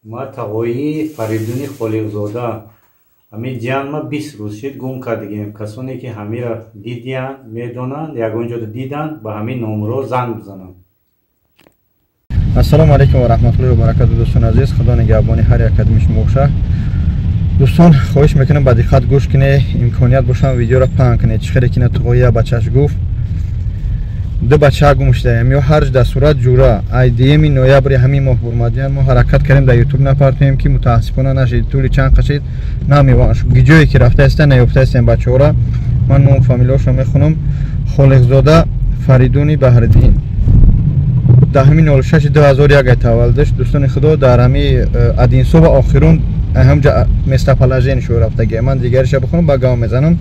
Ма тағоии Фаридуни Холиқзода. Ҳамин ҷиянма 20 рӯз шид гум кардагием. Касоне ки ҳамира дидиянд, медонанд, ягон ҷода диданд, ба ҳамин номерҳо занг бизананд. Ассалому алайкум ва раҳматуллоҳи ва баракатуҳ, дӯстони азиз. Худо нигаҳбони ҳар як қадами шумо бошад. Дӯстон, хоҳиш мекунам ба диққат гӯш кунед, имконият бошам видеоро паҳн кунед. Чӣ хеле ки на туғоия бачааш гуфт, ду бача гум шудаем. Ё ҳарҷ дар сурат ҷура айдиеми ноябри ҳамин моҳ бурмадиян. Мо ҳаракат кардем дар ютуб напартоем, ки мутаассифона нашид. Тӯли чанд қашид намеван. Ҷое ки рафта ҳастем, наёфта ҳастем бачаҳоро. Ман ном фамилияшро мехонам. Холиқзода Фаридуни Баҳриддин. 10/06/2001 таваллудаш. Дӯстони худо, дар ҳами Одинсова охирун ҳамҷа местоположение шо рафтаги. Ман дигариша бихонам, ба гав мезанам.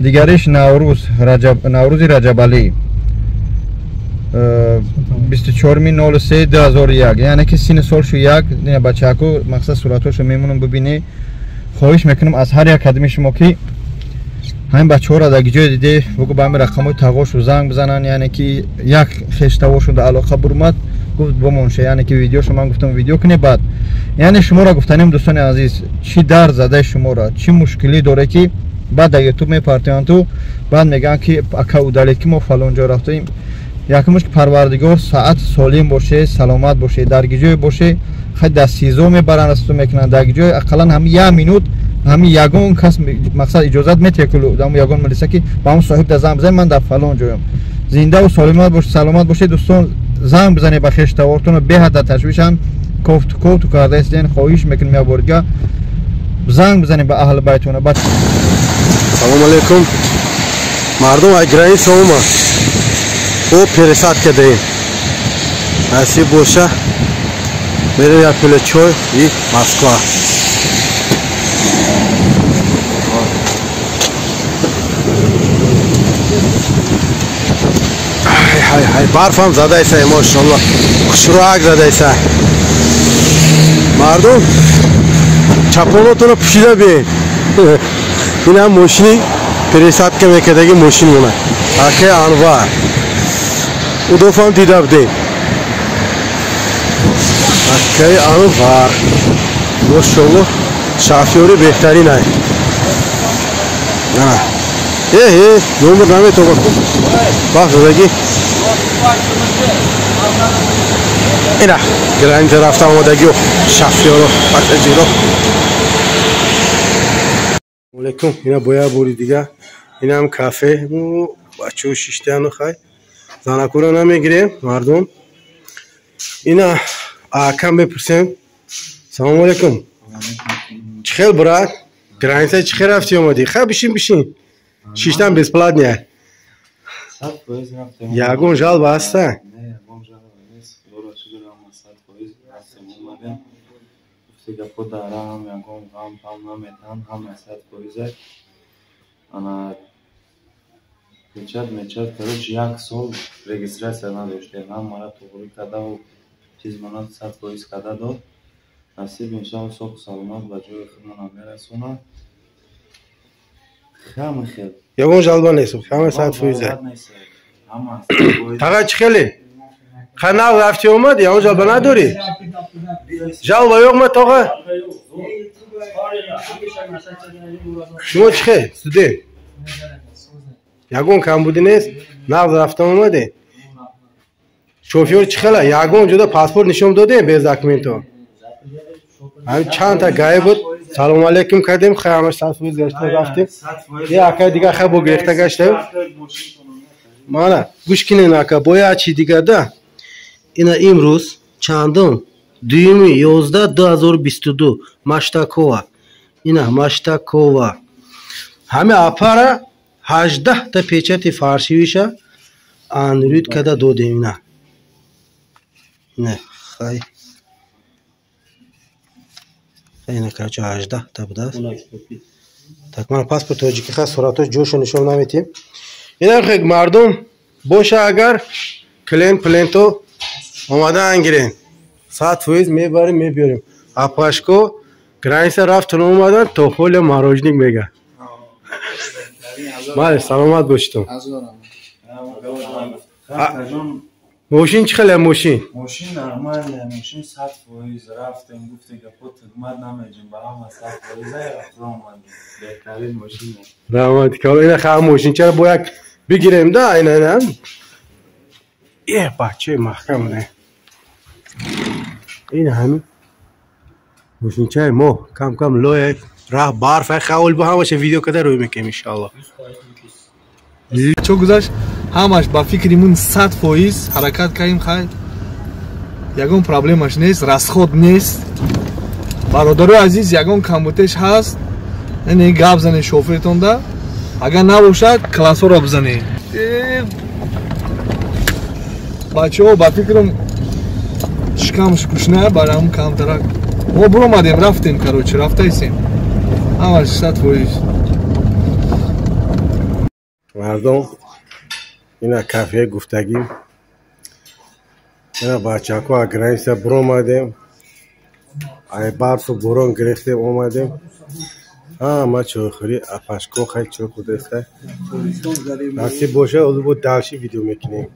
Дигариш Наврӯз Раҷаб, Наврӯзи Раҷабалӣ. 24/03/2001, яъне ки синни солшу як бачаку. Мақсад суратҳошо мемонам, бибинӣ. Хоҳиш мекунам аз ҳар як қадами шумо ки ҳамин бачаҳоро дар ҷое диде, бугу ба ҳамин рақамҳои тағошу занг бизананд. Яъне ки як хештавошон дар алоқа бурмад, гуфт бомонша. Яъне ки видеошо ман гуфтам видео кунед баъд. Яъне шуморо гуфтанем, дӯстони азиз, чӣ дард задаи шуморо, чӣ мушкилӣ доре ки баъд дар ютуб мепартоянд ту, баъд мегӯянд ки ака удалед, ки мо фалон ҷо рафтаем. Якумш ки парвардигор саат солим боше, саломат боше, дар ҷое боше, хай дар СИЗО мебаранд, расту мекунанд, дар ҷое ақаллан ҳами як минут ҳами ягон кас мақсад иҷозат метиҳад ки ягон милиса ки ба ҳамон соҳиб дар занг бизанед, ман дар фалон ҷоям. Зиндаву солимат бош, саломат бошед, дӯстон. Занг бизанед ба хештаворатон, беҳад дар ташвишанд, кофту кофту карда истен. Хоҳиш мекунем як бори дига занг бизанед ба аҳли байтона. Салому алайкум, мардум. Ай граница омад, о пересадка даем. Насиб боша, мерем як пиле чой и Москва. Ҳай ҳай, барфам задайса, мошалло, хушрӯак задайса. Мардум, чапонотонро пӯшида биен. Инам мошини пересадка мекардаги мошин мона, акаи Анвар. Удофам дида будем. Акаи Анвар, мошалло, шофёри беҳтарин ай. Э э, номер наметоба, бахт задаги. Ина граница рафта омадагио шофёро, пассажиро. Алейкум. Ина бо як бори дига инам кафе, бачаҳо шиштану. Хай, занакуро намегирем, мардум. Ина акам мепурсем. Салому алейкум, чӣ хел, брат? Граница чӣ хел рафти омадӣ? Хай, бишин, бишин, шиштан бесплатный. Ягон жалоба ҳаста? Гапо дарам ягон ғам пам наметаҳанд, ҳама 100%. Ана печать мечат, короче, як сол регистрация надоштем, ҳамаро туғрӣ кардаву чиз мана 100% карда дод. Насиб, иншоалло, соҳу саломат ба ҷои худмонам мерасонад. Ҳама хел. Ягон жалоба нест, ҳама 100%. Таға, чӣ хеле? Хай, нав рафти омад, ягон жалоба надорӣ? Жалоба ёқма, тоға? Шумо чӣ хел, студент? Ягон камбудӣ нест? Нав рафта омаде? Шофёр чӣ хела? Ягон ҷода паспорт нишон додем без документо? Ҳамин чандта ГАИ буд, салому алейкум кардем, хай, ҳамаш 100% гашта рафтем. Е акай дига хай бо гирифта гаштем. Мана гӯш кинен, ака, бо як чи дига да. Ина имрӯз чандум? 2-11-2022, Маштакова. Ина Маштакова. Ҳами апара 18 та печати фаршивиша анрюд када додем ина. Ина хай. Ина, короче, 18 та будааст. Так, мана паспорт тоҷикӣ, ха, суратҳош ҷошо нишон наметем. Ина хек, мардум боша, агар клиент плиенто омадаан гирен. 100% мебарем, мебиёрем. Апашко граница рафтан омадан, то ҳоля мороженик мега. Бале, саломат бошитон. Мошин чӣ хеле мошин? Мошин нормальная, мошин 100% рафтем, гуфте гапо тугмат намеҷим, ба ҳама 100% рафта омадем. Беҳтарин мошин. Раҳмат кало, ина ха мошинчаро бо як бигирем да, ина ина. Э, бачаи маҳкам не. Ин ҳамин мошинчаи мо кам кам лоя раҳ барф хавол бо ҳамаша видео када рӯй мекунем иншоалло. Чо гузашт, ҳамаш ба фикри мун 100% ҳаракат кардем. Хайр, ягон проблемаш нест, расход нест. Бародарои азиз, ягон камбутеш ҳаст, яъне гап занед шофертонда, агар набошад, классҳоро бизанед. Бачаҳо, ба фикрам, шикамш гушна, барам камтарак. Мо буромадем, рафтем, короче, рафтаисем, ҳамаш 100%. Мардум, ина кафе гуфтагим, ина бачако а граница буромадем, ай барфу борон гирифтем, омадем, ҳама чойхӯрӣ, апашко хай чой хӯрдаиста. Насиб боша, ҳозир бо дальше видео мекунем.